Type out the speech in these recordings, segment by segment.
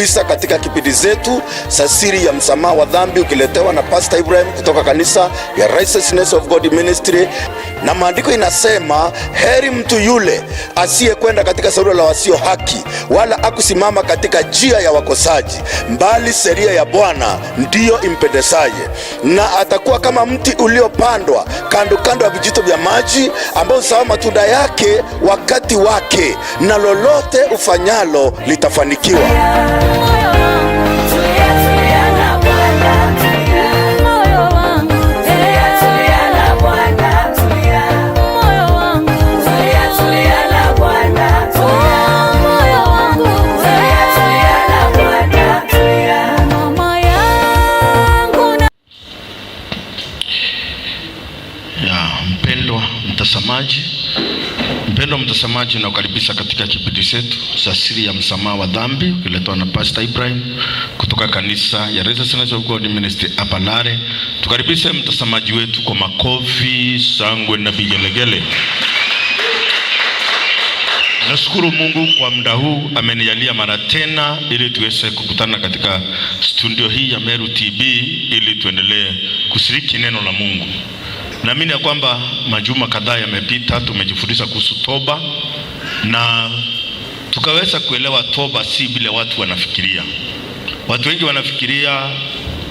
Nakukaribisha katika kipindi zetu za siri ya msamaha wa dhambi, ukiletewa na Pastor Ibrahim kutoka kanisa ya Righteousness of God Ministry. Na maandiko inasema, heri mtu yule asiyekwenda katika shauri la wasio haki, wala akusimama katika njia ya wakosaji, bali sheria ya Bwana ndiyo impendezaye, na atakuwa kama mti uliopandwa kando kando ya vijito vya maji, ambao huzaa matunda yake wakati wake, na lolote ufanyalo litafanikiwa. Moyo wangu Tulia, tulia na Bwana, tulia. Moyo wangu Tulia, tulia na Bwana, tulia. Moyo wangu Tulia, tulia na Bwana, tulia. Moyo wangu Tulia, tulia na Bwana, tulia. Mama yangu na Ya mpendwa mtazamaji, nakukaribisha katika kipindi chetu cha siri ya msamaha wa dhambi ukiletwa na Pastor Ibrahim kutoka kanisa ya Righteousness of God Ministry hapa Lare. Tukaribishe mtazamaji wetu kwa makofi, shangwe na vigelegele. Nashukuru Mungu kwa muda huu amenijalia mara tena ili tuweze kukutana katika studio hii ya Meru TV ili tuendelee kushiriki neno la Mungu. Naamini ya kwamba majuma kadhaa yamepita, tumejifundisha kuhusu toba na tukaweza kuelewa toba si vile watu wanafikiria. Watu wengi wanafikiria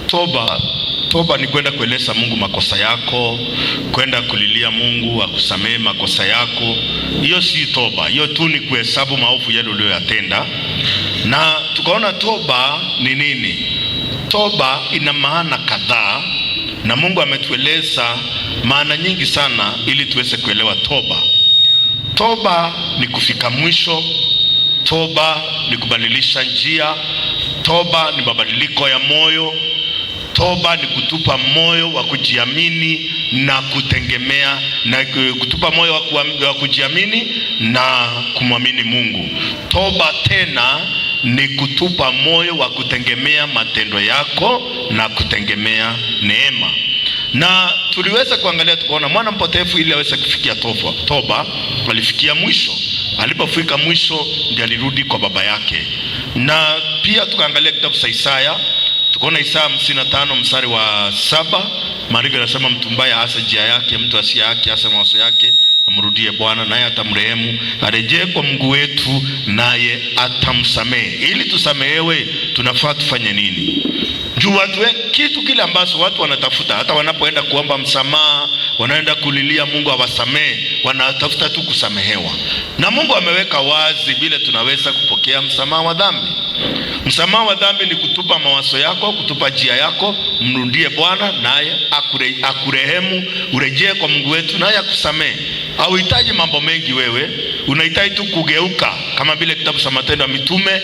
toba ni kwenda kueleza Mungu makosa yako, kwenda kulilia Mungu akusamehe makosa yako. Hiyo si toba, hiyo tu ni kuhesabu maovu yale uliyoyatenda. Na tukaona toba ni nini? Toba ina maana kadhaa, na Mungu ametueleza maana nyingi sana ili tuweze kuelewa toba. Toba ni kufika mwisho. Toba ni kubadilisha njia. Toba ni mabadiliko ya moyo. Toba ni kutupa moyo wa kujiamini na kutegemea na kutupa moyo wa kujiamini na kumwamini Mungu. Toba tena ni kutupa moyo wa kutegemea matendo yako na kutegemea neema. Na tuliweza kuangalia tukaona mwana mpotevu ili aweze kufikia toba alifikia mwisho. Alipofika mwisho ndiye alirudi kwa baba yake. Na pia tukaangalia kitabu cha Isaya, tukaona Isaya 55 mstari wa 7, maandiko yanasema mtu mbaya aache njia yake, mtu asiye haki aache mawazo yake, amrudie Bwana naye atamrehemu, arejee kwa Mungu wetu naye atamsamehe. Ili tusamehewe tunafaa tufanye nini? Juu watu wengi, kitu kile ambacho watu wanatafuta, hata wanapoenda kuomba msamaha, wanaenda kulilia Mungu awasamehe, wanatafuta tu kusamehewa. Na Mungu ameweka wazi vile tunaweza kupokea msamaha wa dhambi. Msamaha wa dhambi ni kutupa mawazo yako, kutupa njia yako, mrudie Bwana naye akurehemu, urejee kwa Mungu wetu naye akusamehe. Hauhitaji mambo mengi wewe, unahitaji tu kugeuka, kama vile kitabu cha Matendo ya Mitume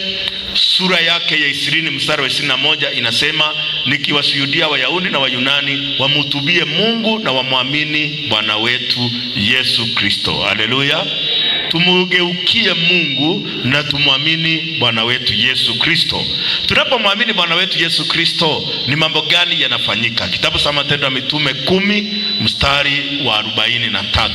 sura yake ya 20 mstari wa 21 inasema, nikiwashuhudia Wayahudi na Wayunani wamtubie Mungu na wamwamini Bwana wetu Yesu Kristo. Haleluya! Tumugeukie Mungu na tumwamini Bwana wetu Yesu Kristo. Tunapomwamini Bwana wetu Yesu Kristo, ni mambo gani yanafanyika? Kitabu cha Matendo ya Mitume 10 mstari wa 43,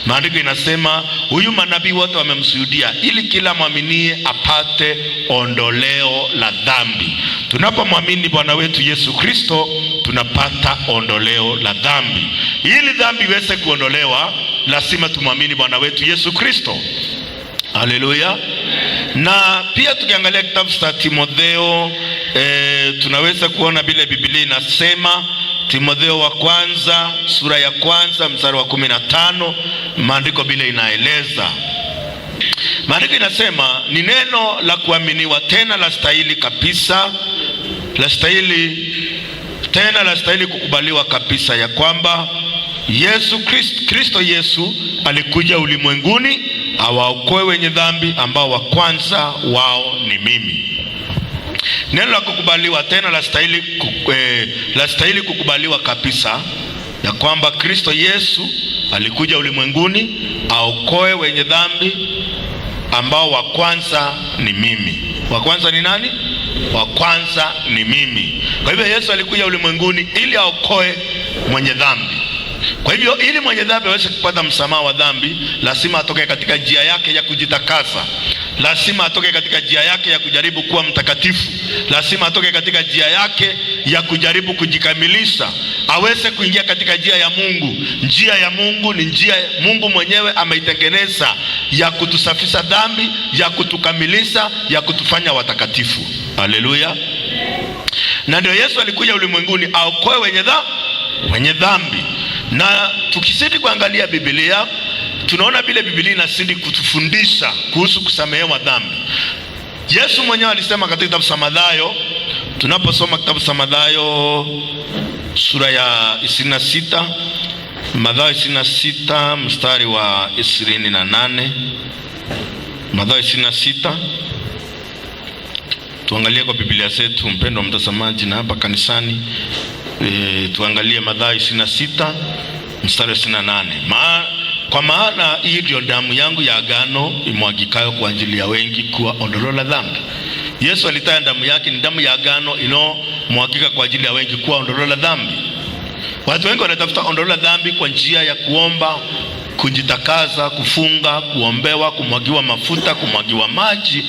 maandiko inasema huyu manabii wote wamemshuhudia, ili kila mwaminie apate ondoleo la dhambi. Tunapomwamini Bwana wetu Yesu Kristo tunapata ondoleo la dhambi. Ili dhambi iweze kuondolewa, lazima tumwamini Bwana wetu Yesu Kristo. Haleluya. Na pia tukiangalia kitabu cha Timotheo, tunaweza kuona vile Biblia inasema Timotheo wa kwanza sura ya kwanza mstari wa 15, maandiko vile inaeleza. Maandiko inasema ni neno la kuaminiwa tena la stahili kabisa, la stahili tena la stahili kukubaliwa kabisa, ya kwamba Yesu Kristo Yesu alikuja ulimwenguni awaokoe wenye dhambi, ambao wa kwanza wao ni mimi. Neno la kukubaliwa tena la stahili kukubaliwa kabisa, ya kwamba Kristo Yesu alikuja ulimwenguni aokoe wenye dhambi, ambao wa kwanza ni mimi. Wa kwanza ni nani? Wa kwanza ni mimi. Kwa hivyo Yesu alikuja ulimwenguni ili aokoe mwenye dhambi. Kwa hivyo ili mwenye dhambi aweze kupata msamaha wa dhambi, lazima atoke katika njia yake ya kujitakasa, lazima atoke katika njia yake ya kujaribu kuwa mtakatifu, lazima atoke katika njia yake ya kujaribu kujikamilisha, aweze kuingia katika njia ya Mungu. Njia ya Mungu ni njia Mungu mwenyewe ameitengeneza ya kutusafisha dhambi, ya kutukamilisha, ya kutufanya watakatifu. Haleluya! Na ndio Yesu alikuja ulimwenguni aokoe wenye dhambi. Na tukizidi kuangalia Biblia, tunaona vile Biblia inazidi kutufundisha kuhusu kusamehewa dhambi. Yesu mwenyewe alisema katika kitabu cha Mathayo, tunaposoma kitabu cha Mathayo sura ya 26, Mathayo 26 mstari wa 28, Mathayo 26. Tuangalie kwa Biblia zetu, mpendwa mtazamaji, na hapa kanisani tuangalie Mathayo 26 mstari wa 28. Kwa maana hii ndio damu yangu ya agano imwagikayo kwa ajili ya wengi kuwa ondoleo la dhambi. Yesu alitaja damu yake ni damu ya agano inayomwagika kwa ajili ya wengi kuwa ondoleo la dhambi. Watu wengi wanatafuta ondoleo la dhambi kwa njia ya kuomba, kujitakaza, kufunga, kuombewa, kumwagiwa mafuta, kumwagiwa maji,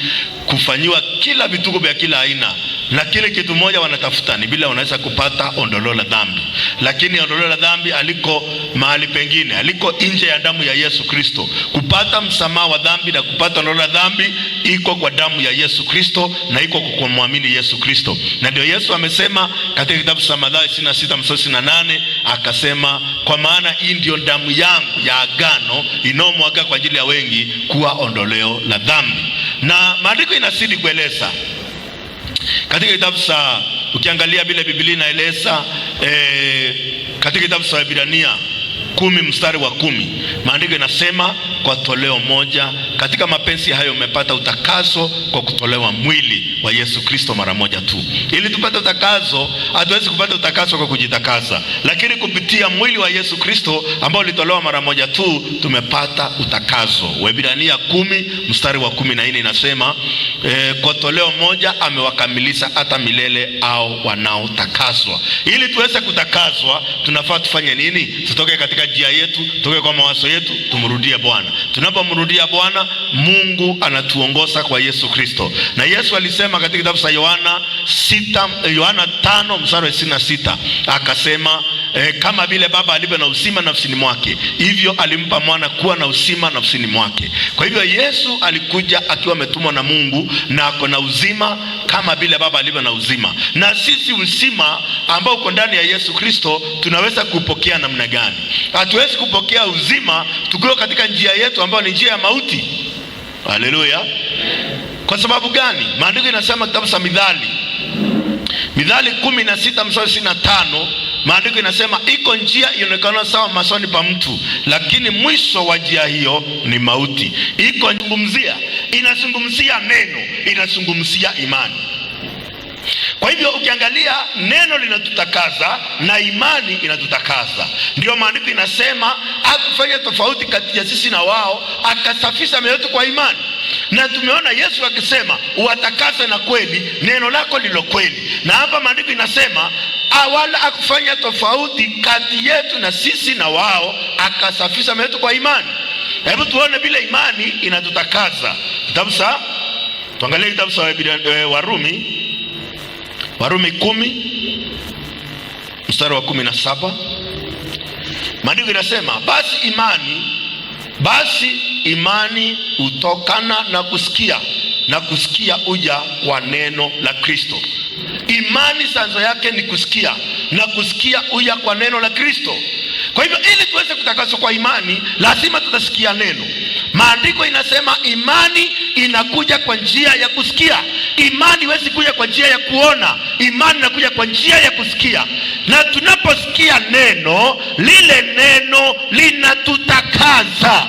kufanyiwa kila vituko vya kila aina, lakini kitu moja wanatafuta ni bila wanaweza kupata ondoleo la dhambi. Lakini ondoleo la dhambi aliko mahali pengine, aliko nje ya damu ya Yesu Kristo. Kupata msamaha wa dhambi na kupata ondoleo la dhambi iko kwa damu ya Yesu Kristo na iko kwa kumwamini Yesu Kristo. Na ndio Yesu amesema katika kitabu cha Mathayo 26 mstari 28, akasema kwa maana hii ndio damu yangu ya agano inayomwaga kwa ajili ya wengi kuwa ondoleo la dhambi. Na maandiko inazidi kueleza katika kitabu cha, ukiangalia vile Biblia inaeleza katika kitabu cha Waebrania 10 mstari wa 10, maandiko inasema kwa toleo moja katika mapenzi hayo umepata utakaso kwa kutolewa mwili wa Yesu Kristo mara moja tu. Ili tupate utakaso, hatuwezi kupata utakaso kwa kujitakasa, lakini kupitia mwili wa Yesu Kristo ambao ulitolewa mara moja tu tumepata utakaso. Waebrania 10 mstari wa 14 inasema kwa toleo moja amewakamilisha hata milele au wanaotakaswa. Ili tuweze kutakaswa tunafaa tufanye nini? Tutoke katika njia yetu, tutoke kwa mawazo yetu, tumrudie Bwana. Tunapomrudia Bwana, Mungu anatuongoza kwa Yesu Kristo. Na Yesu alisema katika kitabu cha Yohana 6, Yohana 5 mstari wa 26, akasema kama vile Baba alivyo na uzima nafsini mwake, hivyo alimpa mwana kuwa na uzima nafsini mwake. Kwa hivyo Yesu alikuja akiwa ametumwa na Mungu na ako na uzima kama vile Baba alivyo na uzima. Na sisi uzima ambao uko ndani ya Yesu Kristo tunaweza kupokea namna gani? Hatuwezi kupokea uzima tukiwa katika njia yetu ambayo ni njia ya mauti. Haleluya! Kwa sababu gani? Maandiko inasema kitabu cha Mithali, Mithali 16 mstari 25, maandiko inasema iko njia ionekanayo sawa machoni pa mtu, lakini mwisho wa njia hiyo ni mauti. Iko zungumzia, inazungumzia neno, inazungumzia imani. Kwa hivyo ukiangalia neno linatutakaza na imani inatutakaza. Ndio maandiko inasema hakufanya tofauti kati ya sisi na wao, akasafisha mioyo yetu kwa imani. Na tumeona Yesu akisema uwatakase na kweli, neno lako lilo kweli. Na hapa maandiko inasema wala hakufanya tofauti kati yetu na sisi na wao, akasafisha mioyo yetu kwa imani. Hebu tuone vile imani inatutakaza. Kitabu sa tuangalie kitabu cha Warumi, Warumi 10 mstari wa 17, maandiko inasema basi imani hutokana na kusikia, na kusikia uja kwa neno la Kristo. Imani chanzo yake ni kusikia, na kusikia uja kwa neno la Kristo. Kwa hivyo ili tuweze kutakaswa kwa imani, lazima tutasikia neno. Maandiko inasema imani inakuja kwa njia ya kusikia. Imani haiwezi kuja kwa njia ya kuona, imani inakuja kwa njia ya kusikia. Na tunaposikia neno, lile neno linatutakaza.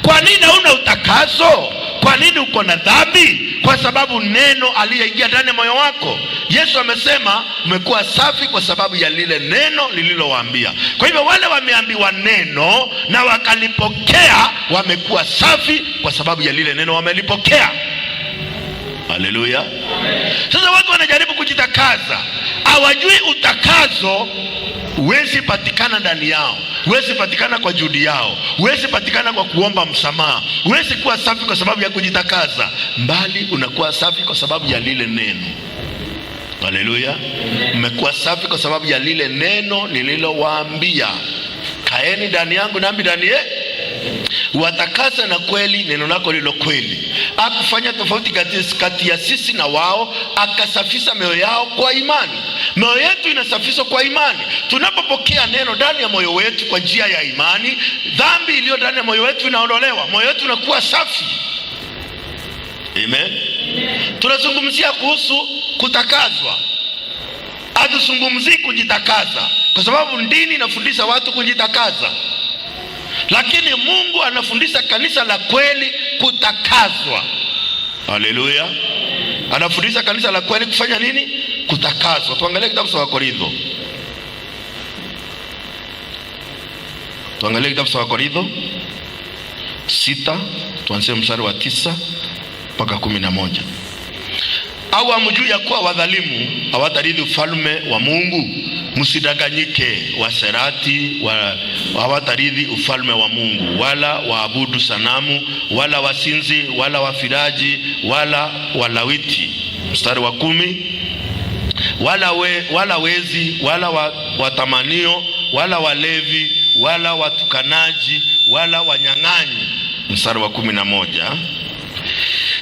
Kwa nini hauna utakaso? Kwa nini uko na dhambi? Kwa sababu neno aliyeingia ndani ya moyo wako. Yesu amesema mmekuwa safi kwa sababu ya lile neno lililowaambia. Kwa hivyo wale wameambiwa neno na wakalipokea, wamekuwa safi kwa sababu ya lile neno wamelipokea. Haleluya! Sasa watu wanajaribu kujitakaza, hawajui utakazo huwezi patikana ndani yao, huwezi patikana kwa juhudi yao, huwezi patikana kwa kuomba msamaha, huwezi kuwa safi kwa sababu ya kujitakaza, mbali unakuwa safi kwa sababu ya lile neno. Haleluya! Mmekuwa safi kwa sababu ya lile neno nililowaambia. Kaeni ndani yangu nami ndani ye watakasa na kweli, neno lako lilo kweli. Akufanya tofauti kati ya sisi na wao, akasafisha mioyo yao kwa imani. Mioyo yetu inasafishwa kwa imani. Tunapopokea neno ndani ya moyo wetu kwa njia ya imani, dhambi iliyo ndani ya moyo wetu inaondolewa, moyo wetu unakuwa safi. Amen. Tunazungumzia kuhusu kutakazwa, hatuzungumzii kujitakaza, kwa sababu dini inafundisha watu kujitakaza, lakini Mungu anafundisha kanisa la kweli kutakazwa. Haleluya! Anafundisha kanisa la kweli kufanya nini? Kutakazwa. Tuangalie kitabu cha Wakorintho, tuangalie kitabu cha Wakorintho 6, tuanzie mstari wa 9 mpaka 11. Au hamjui ya kuwa wadhalimu hawatarithi ufalme wa Mungu? Msidanganyike, waserati hawatarithi ufalme wa Mungu, wala waabudu sanamu, wala wasinzi, wala wafiraji, wala walawiti. Mstari wa 10, wala wezi, wala watamanio, wala walevi, wala watukanaji, wala wanyang'anyi. Mstari wa 11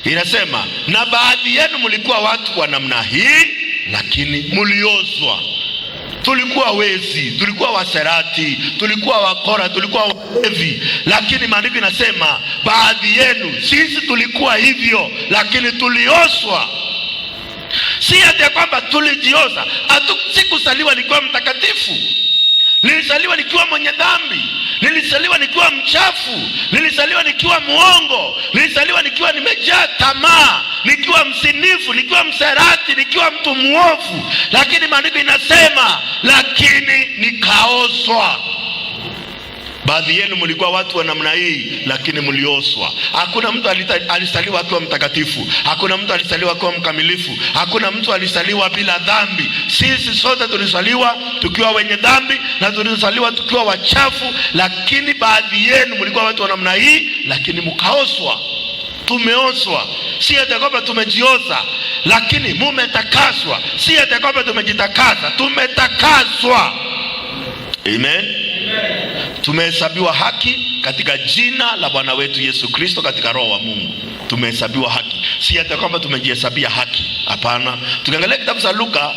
inasema, na baadhi yenu mlikuwa watu wa namna hii, lakini mliozwa. Tulikuwa wezi, tulikuwa waserati, tulikuwa wakora, tulikuwa walevi, lakini maandiko inasema baadhi yenu, sisi tulikuwa hivyo, lakini tulioswa. Si ati ya kwamba tulijioza. Sikuzaliwa nikiwa mtakatifu, nilizaliwa nikiwa mwenye dhambi, nilizaliwa nikiwa mchafu, nilizaliwa nikiwa muongo, nilizaliwa nikiwa nimejaa tamaa, nikiwa msinifu, nikiwa mserati, nikiwa mtu muovu, lakini maandiko inasema lakini nikaoswa. Baadhi yenu mlikuwa watu wa namna hii, lakini mlioswa. Hakuna mtu alizaliwa akiwa mtakatifu, hakuna mtu alizaliwa akiwa mkamilifu, hakuna mtu alizaliwa bila dhambi. Sisi sote tulizaliwa tukiwa wenye dhambi na tulizaliwa tukiwa wachafu, lakini baadhi yenu mlikuwa watu wa namna hii, lakini mkaoswa. Tumeoswa, si ati kwamba tumejioza, lakini mumetakaswa. Si ati kwamba tumejitakasa, tumetakaswa. Amen. Tumehesabiwa haki katika jina la Bwana wetu Yesu Kristo, katika Roho wa Mungu tumehesabiwa haki, si hata kwamba tumejihesabia haki. Hapana. Tukiangalia kitabu cha Luka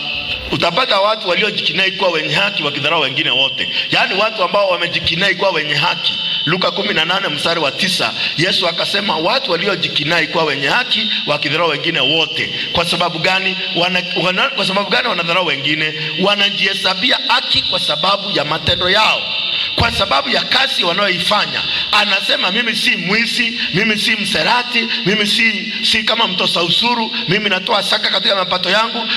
utapata watu waliojikinai kuwa wenye haki wakidharau wengine wote, yaani watu ambao wamejikinai kuwa wenye haki. Luka 18 mstari wa 9, Yesu akasema watu waliojikinai kuwa wenye haki wakidharau wengine wote. Kwa sababu gani? Kwa sababu gani wanadharau wengine? Wanajihesabia haki kwa sababu ya matendo yao, kwa sababu ya kazi wanayoifanya. Anasema mimi si mwizi, mimi si mserati, mimi si kama mtoza ushuru, mimi natoa saka katika mapato yangu,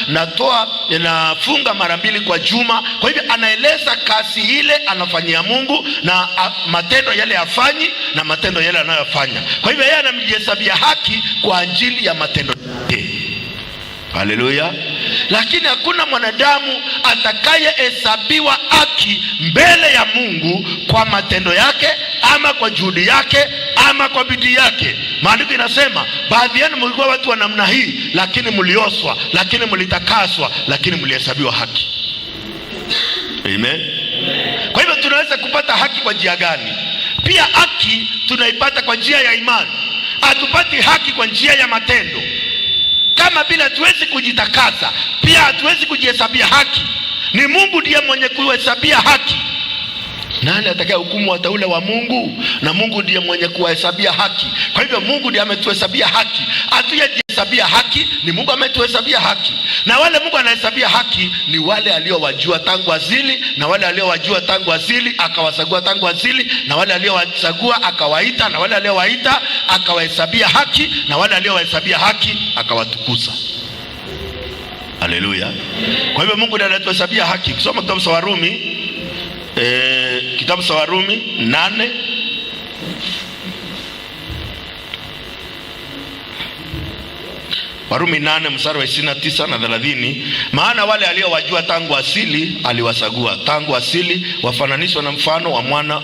nafunga mara 2 kwa juma. Kwa hivyo anaeleza kazi ile anafanyia Mungu na matendo yale afanyi na matendo yale anayofanya. Kwa hivyo yeye anamjihesabia haki kwa ajili ya matendo yake. Haleluya. Lakini hakuna mwanadamu atakayehesabiwa haki mbele ya Mungu kwa matendo yake ama kwa juhudi yake ama kwa bidii yake. Maandiko inasema baadhi yenu mlikuwa watu wa namna hii, lakini mlioswa, lakini mlitakaswa, lakini mlihesabiwa haki. Amen. Kwa hivyo tunaweza kupata haki kwa njia gani? Pia haki tunaipata kwa njia ya imani. Hatupati haki kwa njia ya matendo. Kama vile hatuwezi kujitakasa, pia hatuwezi kujihesabia haki. Ni Mungu ndiye mwenye kuhesabia haki. Nani atakaye hukumu wateule wa Mungu? Na Mungu ndiye mwenye kuwahesabia haki. Kwa hivyo Mungu ndiye ametuhesabia haki. Hatujajihesabia haki, ni Mungu ametuhesabia haki. Na wale Mungu anahesabia haki ni wale aliowajua tangu asili, na wale aliowajua tangu asili akawachagua tangu asili, na wale aliowachagua akawaita, na wale aliowaita akawahesabia haki, na wale aliowahesabia haki akawatukuza. Haleluya. Kwa hivyo Mungu ndiye anatuhesabia haki. Kusoma kitabu cha Warumi, kitabu cha Warumi 8 Warumi 8 mstari wa 29 na 30, maana wale aliowajua tangu asili aliwasagua tangu asili wafananishwa na mfano wa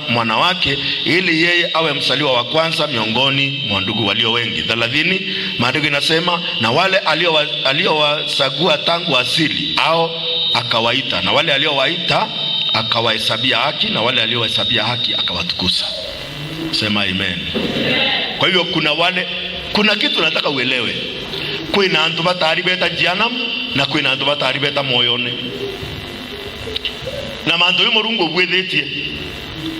mwana wake, ili yeye awe msaliwa wa kwanza miongoni mwa ndugu walio wengi. 30, maandiko inasema na wale aliowasagua tangu asili ao akawaita, na wale aliowaita akawahesabia haki, na wale aliowahesabia haki akawatukuza. Sema amen. Kwa hivyo kuna kitu nataka uelewe. Kwina antu batari beta jianamu na kwina antu batari beta moyone. Na mandu Murungu obwethetie.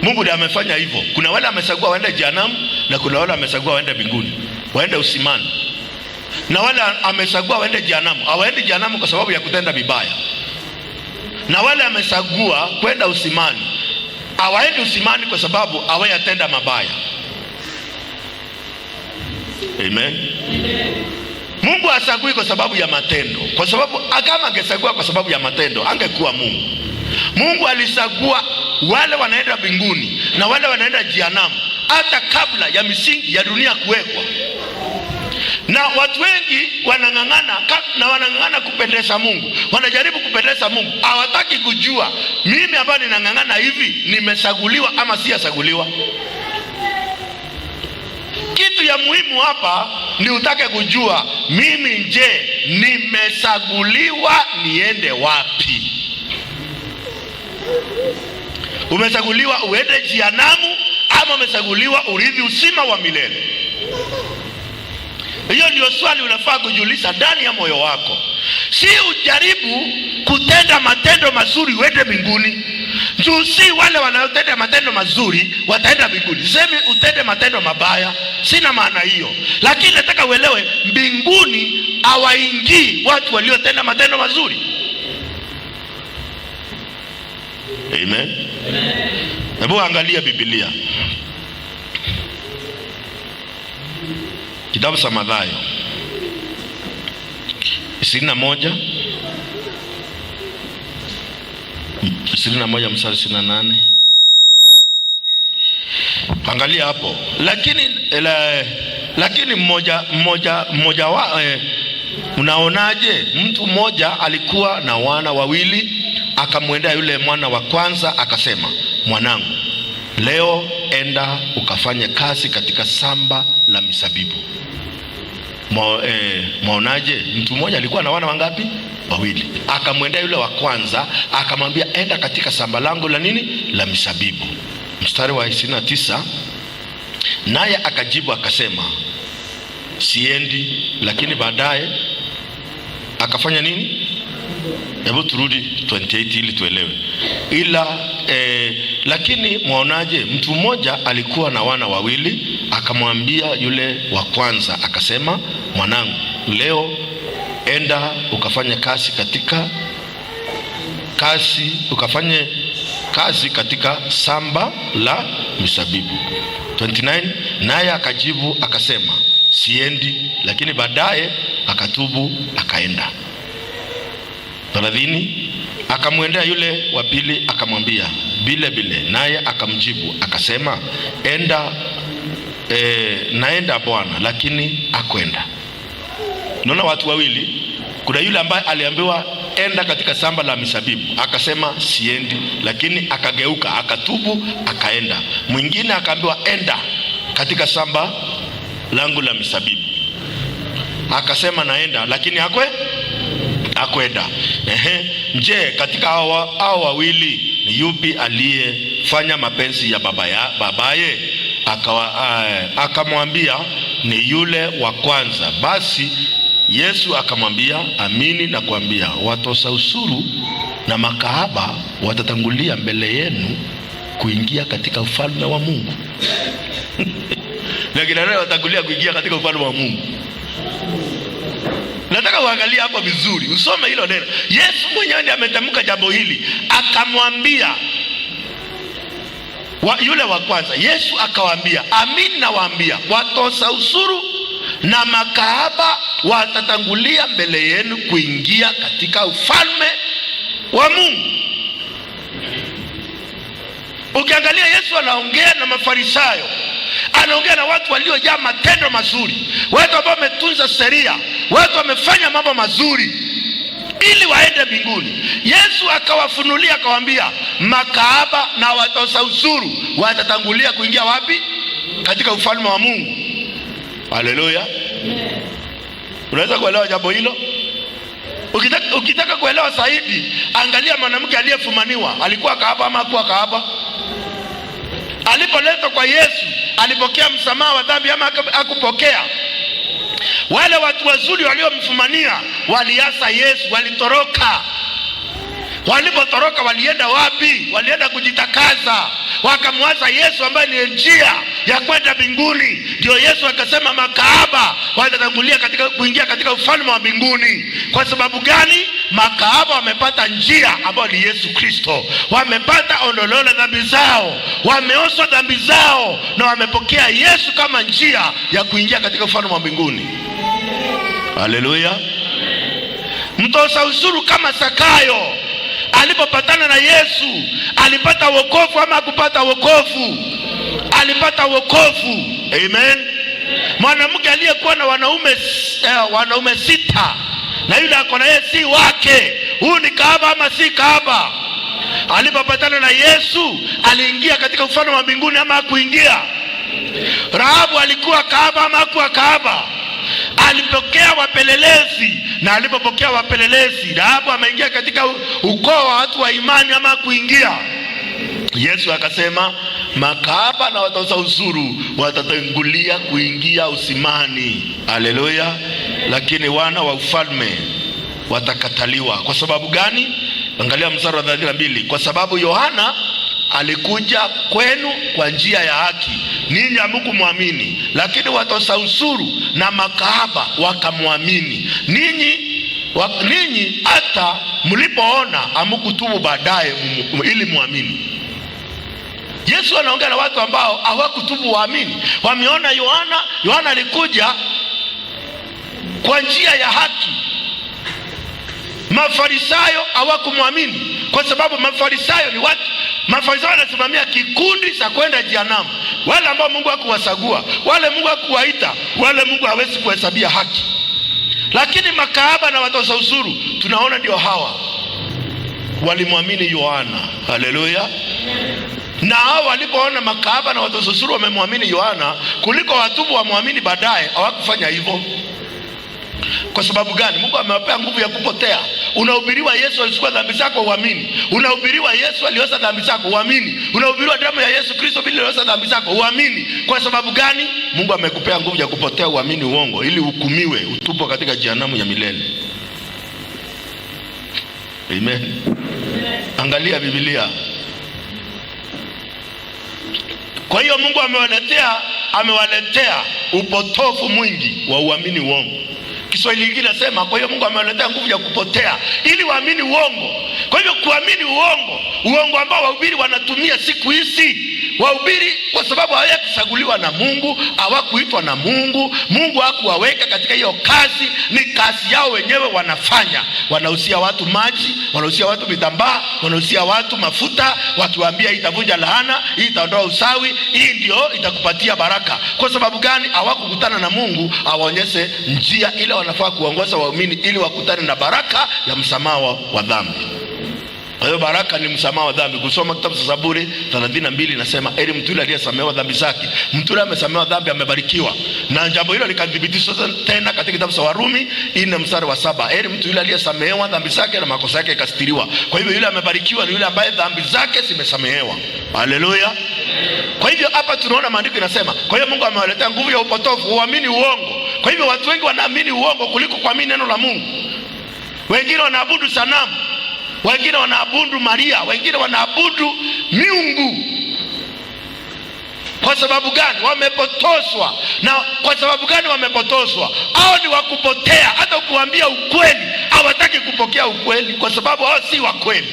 Mungu ndiye amefanya hivyo. Kuna wale amesagua waende jehanamu na kuna wale amesagua waende mbinguni, waende usimani. Na wale amesagua waende jehanamu, hawaendi jehanamu kwa sababu ya kutenda vibaya. Na wale amesagua kwenda usimani, hawaendi usimani kwa sababu hawayatenda mabaya. Amen. Mungu hasagui kwa sababu ya matendo, kwa sababu kama angesagua kwa sababu ya matendo angekuwa Mungu. Mungu alisagua wale wanaenda mbinguni na wale wanaenda jehanamu hata kabla ya misingi ya dunia kuwekwa. Na watu wengi wanang'ang'ana na wanang'ang'ana kupendeza Mungu, wanajaribu kupendeza Mungu, hawataki kujua mimi ambaye ninang'ang'ana hivi nimesaguliwa ama sijasaguliwa. Kitu ya muhimu hapa ni utake kujua mimi je, nimesaguliwa niende wapi? Umesaguliwa uende jehanamu ama umesaguliwa urithi uzima wa milele? Hiyo ndio swali unafaa kujiuliza ndani ya moyo wako. Si ujaribu kutenda matendo mazuri uende mbinguni. Juu si wale wanaotenda matendo mazuri wataenda mbinguni. Sisemi utende matendo mabaya, sina maana hiyo. Lakini nataka uelewe mbinguni hawaingii watu waliotenda matendo mazuri. Amen. Hebu angalia Biblia. Kitabu cha Mathayo 21, 21 mstari 28. Angalia hapo. Lakini mmoja wa unaonaje? Mtu mmoja alikuwa na wana wawili, akamwendea yule mwana wa kwanza akasema, mwanangu, leo enda ukafanye kazi katika shamba la mizabibu. Mwaonaje? Mtu mmoja alikuwa na wana wangapi? Wawili. Akamwendea yule wa kwanza akamwambia, enda katika shamba langu la nini? La mizabibu. Mstari wa 29, naye akajibu akasema, siendi. Lakini baadaye akafanya nini? Hebu turudi 28 ili tuelewe. Lakini mwaonaje? Mtu mmoja alikuwa na wana wawili, akamwambia yule wa kwanza akasema, mwanangu, leo enda ukafanye kazi katika kazi, ukafanye kazi katika shamba la mizabibu. 29, naye akajibu akasema, siendi. Lakini baadaye akatubu akaenda. 30, akamwendea yule wa pili akamwambia vile vile, naye akamjibu akasema, naenda bwana, lakini hakwenda. Unaona watu wawili, kuna yule ambaye aliambiwa enda katika shamba la mizabibu, akasema siendi, lakini akageuka akatubu akaenda. Mwingine akaambiwa enda katika shamba langu la mizabibu, akasema naenda, lakini hakwenda. Je, katika hawa wawili ni yupi aliyefanya mapenzi ya babaye? Akamwambia ni yule wa kwanza. Basi Yesu akamwambia, amini nakwambia, watoza ushuru na makahaba watatangulia mbele yenu kuingia katika ufalme wa Mungu. Na kina nani watatangulia kuingia katika ufalme wa Mungu? Nataka uangalie hapo vizuri, usome hilo neno. Yesu mwenyewe ndiye ametamka jambo hili, akamwambia yule wa kwanza. Yesu akawaambia, amini nawaambia, watoza ushuru na makahaba watatangulia mbele yenu kuingia katika ufalme wa Mungu. Ukiangalia Yesu anaongea na Mafarisayo. Anaongea na watu waliojaa matendo mazuri, watu ambao wametunza sheria, watu wamefanya mambo mazuri ili waende mbinguni. Yesu akawafunulia akawaambia, makahaba na watoza ushuru watatangulia kuingia wapi? Katika ufalme wa Mungu. Haleluya! Unaweza kuelewa jambo hilo? Ukitaka kuelewa zaidi, angalia mwanamke aliyefumaniwa. Alikuwa kahaba ama hakuwa kahaba? Alipoletwa kwa Yesu, alipokea msamaha wa dhambi ama hakupokea? Wale watu wazuri waliomfumania waliasa Yesu, walitoroka. Walipotoroka walienda wapi? Walienda kujitakaza, wakamwaza Yesu ambaye ni njia ya kwenda mbinguni. Ndio Yesu akasema makahaba watatangulia katika kuingia katika ufalme wa mbinguni. Kwa sababu gani? Makahaba wamepata njia ambayo ni Yesu Kristo, wamepata ondoleo la dhambi zao, wameoshwa dhambi zao na wamepokea Yesu kama njia ya kuingia katika ufalme wa mbinguni. Haleluya! Mtoza ushuru kama Zakayo alipopatana na Yesu alipata wokovu ama hakupata wokovu? Alipata wokovu. Amen. Mwanamke aliyekuwa na wanaume 6 na yule ako na yeye si wake, huyu ni kahaba ama si kahaba? Alipopatana na Yesu aliingia katika ufalme wa mbinguni ama hakuingia? Rahabu alikuwa kahaba ama hakuwa kahaba? Alipokea wapelelezi, na alipopokea wapelelezi, Rahabu ameingia katika ukoo wa watu wa imani ama kuingia? Yesu akasema makahaba na watoza ushuru watatangulia kuingia usimani. Haleluya! Lakini wana wa ufalme watakataliwa. Kwa sababu gani? Angalia mstari wa 32. Kwa sababu Yohana alikuja kwenu kwa njia ya haki, ninyi hamkumwamini, lakini watoza ushuru na makahaba wakamwamini. Ninyi hata mlipoona hamkutubu baadaye ili muamini. Yesu anaongea na watu ambao hawakutubu waamini. Wameona Yohana alikuja kwa njia ya haki. Mafarisayo hawakumwamini kwa sababu mafarisayo ni watu, mafarisayo wanasimamia kikundi cha kwenda jehanamu. Wale ambao Mungu hakuwachagua, wale Mungu hakuwaita, wale Mungu hawezi kuhesabia haki. Lakini makahaba na watoza ushuru tunaona ndio hawa walimwamini Yohana. Haleluya. Na hao walipoona makahaba na watoza ushuru wamemwamini Yohana kuliko watubu wamwamini baadaye, hawakufanya hivyo. Kwa sababu gani? Mungu amewapea nguvu ya kupotea. Unahubiriwa Yesu alichukua dhambi zako, uamini. Unahubiriwa Yesu aliosha dhambi zako, uamini. Unahubiriwa damu ya Yesu Kristo vile aliosha dhambi zako, uamini. Kwa sababu gani? Mungu amekupea nguvu ya kupotea, uamini uongo ili uhukumiwe, utupwe katika jehanamu ya milele. Amen. Angalia Biblia. Kwa hiyo Mungu amewaletea upotofu mwingi wa uamini uongo. Kiswahili kingine nasema, kwa hiyo Mungu amewaletea nguvu ya kupotea ili waamini uongo. Kwa hivyo kuamini uongo, uongo ambao wahubiri wanatumia siku hizi. Wahubiri kwa sababu hawakuchaguliwa na Mungu, hawakuitwa na Mungu, Mungu hakuwaweka katika hiyo kazi, ni kazi yao wenyewe wanafanya. Wanahusia watu maji, wanahusia watu vitambaa, wanahusia watu mafuta, wakiwaambia hii itavunja laana, hii itaondoa usawi, hii ndio itakupatia baraka. Kwa sababu gani? Hawakukutana na Mungu awaonyeshe njia ile wanafaa kuongoza waumini ili wakutane na baraka ya msamaha wa dhambi. Kwa hiyo baraka ni msamaha wa dhambi. Kusoma kitabu cha Zaburi 32 inasema heri mtu yule aliyesamehewa dhambi zake. Mtu yule amesamehewa dhambi amebarikiwa. Na jambo hilo likathibitishwa tena katika kitabu cha Warumi 4 mstari wa 7. Heri mtu yule aliyesamehewa dhambi zake na makosa yake yakastiriwa. Kwa hivyo yule amebarikiwa ni yule ambaye dhambi zake zimesamehewa. Haleluya. Kwa hivyo hapa tunaona maandiko inasema, kwa hiyo Mungu amewaletea nguvu ya upotofu, uamini uongo. Kwa hivyo watu wengi wanaamini uongo kuliko kuamini neno la Mungu. Wengine wanaabudu sanamu, wengine wanaabudu Maria, wengine wanaabudu miungu. Kwa sababu gani? Wamepotoshwa. Na kwa sababu gani wamepotoshwa? Hao ni wakupotea. Hata ukiwaambia ukweli hawataki kupokea ukweli, kwa sababu hao si wa kweli.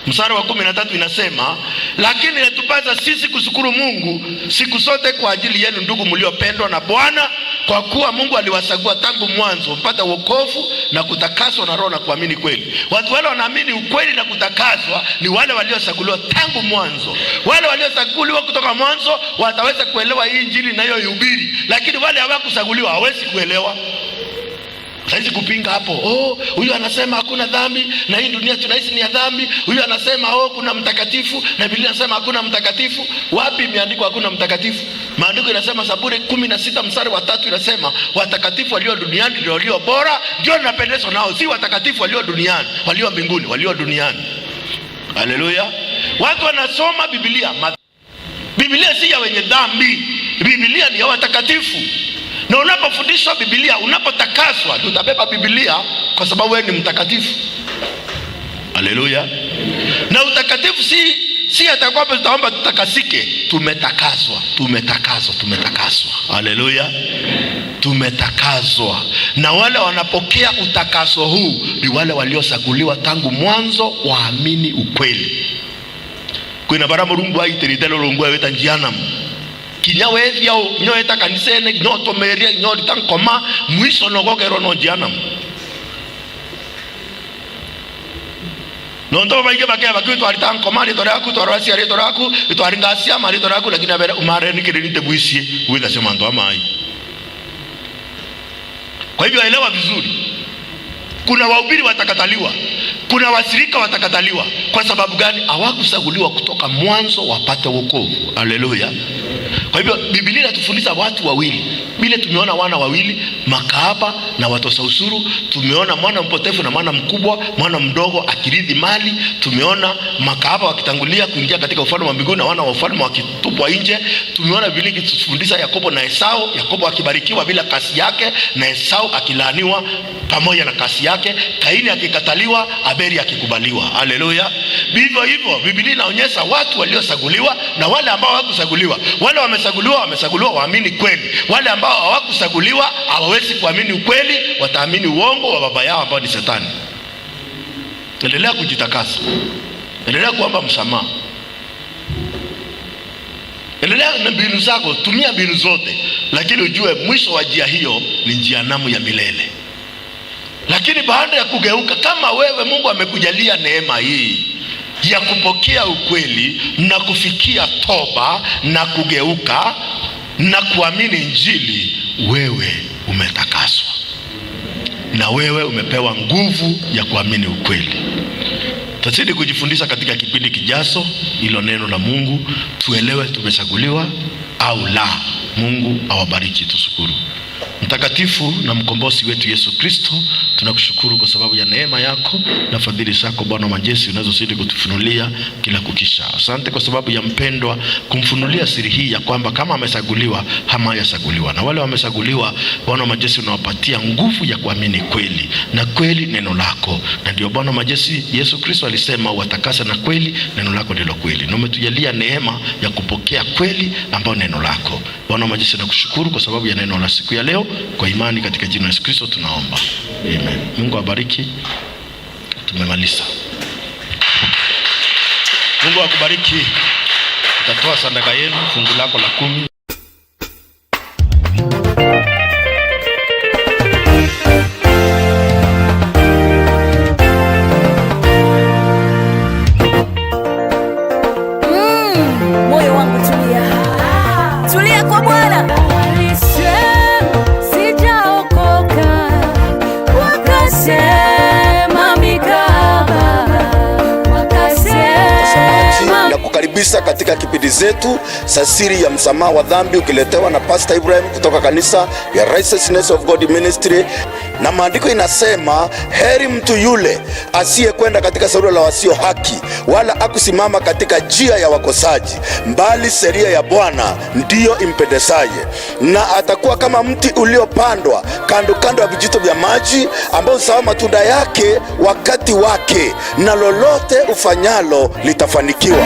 Mstari wa 13 inasema, lakini inatupasa sisi kushukuru Mungu siku zote kwa ajili yenu ndugu mliopendwa na Bwana, Kwa kuwa Mungu aliwachagua tangu mwanzo mpata wokovu na kutakaswa na Roho na kuamini kweli. Watu wale wanaamini ukweli na kutakaswa ni wale waliochaguliwa tangu mwanzo. Wale waliochaguliwa kutoka mwanzo wataweza kuelewa hii injili inayoihubiri, lakini wale hawakuchaguliwa hawawezi kuelewa. Saizi kupinga hapo, oh, huyu anasema hakuna dhambi na hii dunia tunaishi ni ya dhambi. Huyu anasema oh, kuna mtakatifu na Biblia inasema hakuna mtakatifu. Wapi imeandikwa hakuna mtakatifu? Maandiko inasema Zaburi 16 mstari wa 3 inasema watakatifu walio duniani ndio walio bora, ndio ninapendezwa nao, si watakatifu walio duniani, walio mbinguni, walio duniani. Haleluya! Watu wanasoma Biblia. Biblia si ya wenye dhambi, Biblia ni ya watakatifu. Na unapofundishwa Biblia, unapotakaswa, tutabeba Biblia kwa sababu wewe ni mtakatifu. Haleluya! Na utakatifu si atakuwa tutaomba tutakasike. Tumetakaswa, tumetakaswa, tumetakaswa. Haleluya! Tumetakaswa. Na wale wanapokea utakaso huu ni wale waliochaguliwa tangu mwanzo waamini ukweli. Kwina bara Mulungu aitirite lulungu aweta njianam. Kinya wethia nyoeta kanisene nyotomeria nyorita nkoma mwiso nogokerwo no njianam. Nondo baige bakea bakitu arita nkoma ritwa ryaku twarwacia ritwa ryaku itwaringacia maritwa ryaku, lakini abere umare nikirinte bwisie witha cio mandu amai. Kwa hivyo elewa vizuri, kuna wahubiri watakataliwa, kuna washirika watakataliwa. Kwa sababu gani? Hawakuchaguliwa kutoka mwanzo wapate wokovu. Haleluya. Kwa hivyo Biblia inatufundisha watu wawili. Vile tumeona wana wawili, makahaba na watoza ushuru. Tumeona mwana mpotevu na mwana mkubwa, mwana mdogo akirithi mali. Tumeona makahaba wakitangulia kuingia katika ufalme wa mbinguni na wana wa ufalme wakitupwa nje. Tumeona Biblia ikitufundisha Yakobo na Esau, Yakobo akibarikiwa bila kasi yake na Esau akilaaniwa pamoja na kasi yake, Kaini akikataliwa, Abeli akikubaliwa. Haleluya. Vivyo hivyo Biblia inaonyesha watu waliochaguliwa na wale ambao hawakuchaguliwa. Wale wamechaguliwa, wamechaguliwa waamini kweli. Wale ambao hawakuchaguliwa hawawezi kuamini ukweli, wataamini uongo wa baba yao ambao ni Shetani. Endelea kujitakasa, endelea kuomba msamaha, endelea na mbinu zako, tumia mbinu zote, lakini ujue mwisho wa njia hiyo ni njia namu ya milele. Lakini baada ya kugeuka, kama wewe Mungu amekujalia neema hii ya kupokea ukweli na kufikia toba na kugeuka na kuamini Injili, wewe umetakaswa na wewe umepewa nguvu ya kuamini ukweli. Tutazidi kujifundisha katika kipindi kijacho hilo neno la Mungu, tuelewe tumechaguliwa au la. Mungu awabariki. Tushukuru. Mtakatifu na mkombozi wetu Yesu Kristo, tunakushukuru kwa sababu ya neema yako na fadhili zako Bwana wa majeshi unazozidi kutufunulia kila kukisha. Asante kwa sababu ya mpendwa kumfunulia siri hii ya kwamba kama amechaguliwa ama hajachaguliwa. Na wale wamechaguliwa, Bwana wa majeshi, unawapatia nguvu ya kuamini kweli, na kweli neno lako. Na ndio Bwana wa majeshi Yesu Kristo alisema watakase na kweli, neno lako ndilo kweli. Na umetujalia neema ya kupokea kweli ambayo neno lako. Bwana wa majeshi, nakushukuru kwa sababu ya neno la siku ya leo. Kwa imani katika jina la Yesu Kristo tunaomba. Amen. Mungu awabariki. Tumemaliza. Mungu akubariki. Utatoa sadaka yenu fungu lako la 10. Moyo wangu tulia, tulia kwa Bwana. Walisema sijaokoka, wakasema mikaba, wakasema Na kukaribisha katika kipindi zetu za siri ya msamaha wa dhambi, ukiletewa na Pastor Ibrahim kutoka kanisa ya Righteousness of God Ministry. Na maandiko inasema heri mtu yule asiyekwenda katika shauri la wasio haki, wala akusimama katika njia ya wakosaji, bali sheria ya Bwana ndiyo impendezaye, na atakuwa kama mti uliopandwa kando kando ya vijito vya maji, ambao huzaa matunda yake wakati wake, na lolote ufanyalo litafanikiwa.